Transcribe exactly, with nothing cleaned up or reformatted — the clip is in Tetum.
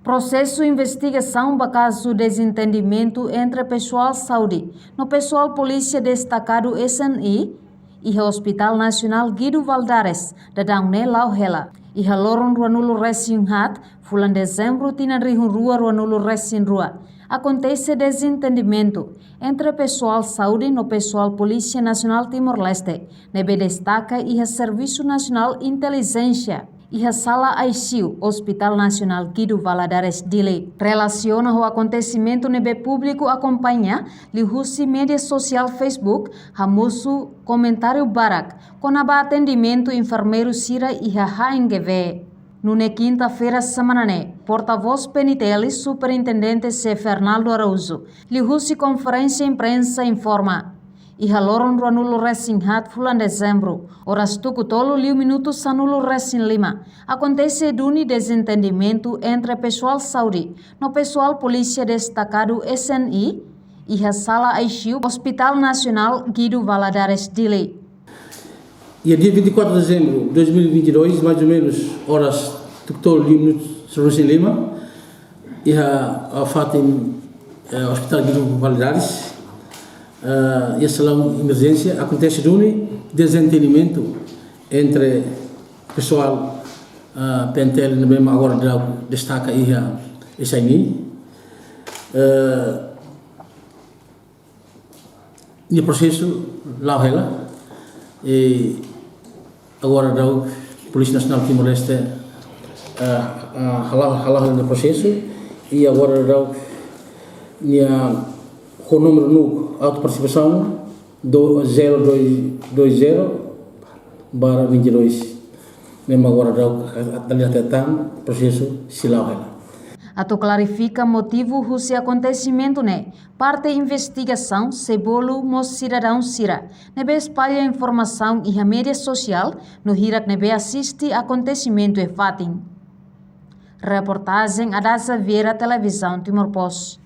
Prosesu investigasaun ba kazu dezentendimentu entre pesoál saúde no pesoál Polísia Destakadu S N I iha Hospital Nasionál Guido Valadares daudaun ne'e la'o hela. Iha loron ruanulu resin haat fulan Dezembru tinan rihun rua ruanulu resin rua, akontese dezentendimentu entre pesoál saúde no pesoál Polísia Nasionál Timor-Leste ne'ebé destaka iha Servisu Nasionál Intelijénsia iha sala I C U Hospital Nasionál Guido Valadares Dili. Relasiona ho akontesimentu ne'ebé públiku akompaña liuhusi média sosiál Facebook, hamosu komentáriu barak kona-ba atendimentu enfermeiru sira iha H N G V. Nune'e kinta-feira semana ne'e, portavós P N T L Superintendente C Fernaldo Araújo, liuhusi konferénsia imprensa informa, iha loron ruanulu resin haat fulan Dezembru, oras tuku tolu liu minutu sanulu resin lima, akontese duni dezentendimentu entre pesoál saúde no pesoál Polísia Destakadu S N I iha sala I C U Hospital Nasionál Guido Valadares Dili. Iha dia vinte e quatro de dezembro de dois mil e vinte e dois, mais ou menos oras tuku tolu liu minutu sanulu resin lima, iha, ah, fatin, eh, Hospital Guido Valadares, eh, iha sala emerjénsia, akontese duni dezentendimentu entre pesoál, ah, P N T L ne'ebé mak agora daudaun destaka iha S N I. Eh, nia prosesu la'o hela. I agora daudaun Polísia Nasionál Timor-Leste, eh, eh, hala'o, hala'o nia prosesu. I agora daudaun nia ho númeru NUC auto partisipasaun do, zero dois dois zero barra vinte e dois. Ne'e mak agora daudaun atu lia tentang prosesu sei la'o hela. Atu klarifika motivu husi akontesimentu ne'e, parte investigasaun sei bolu mós sidadaun sira ne'ebé espalla informasaun iha média sosiál no hirak ne'ebé asiste akontesimentu iha fatin. Reportajen Adasa Vieira, Televizaun Timor Post.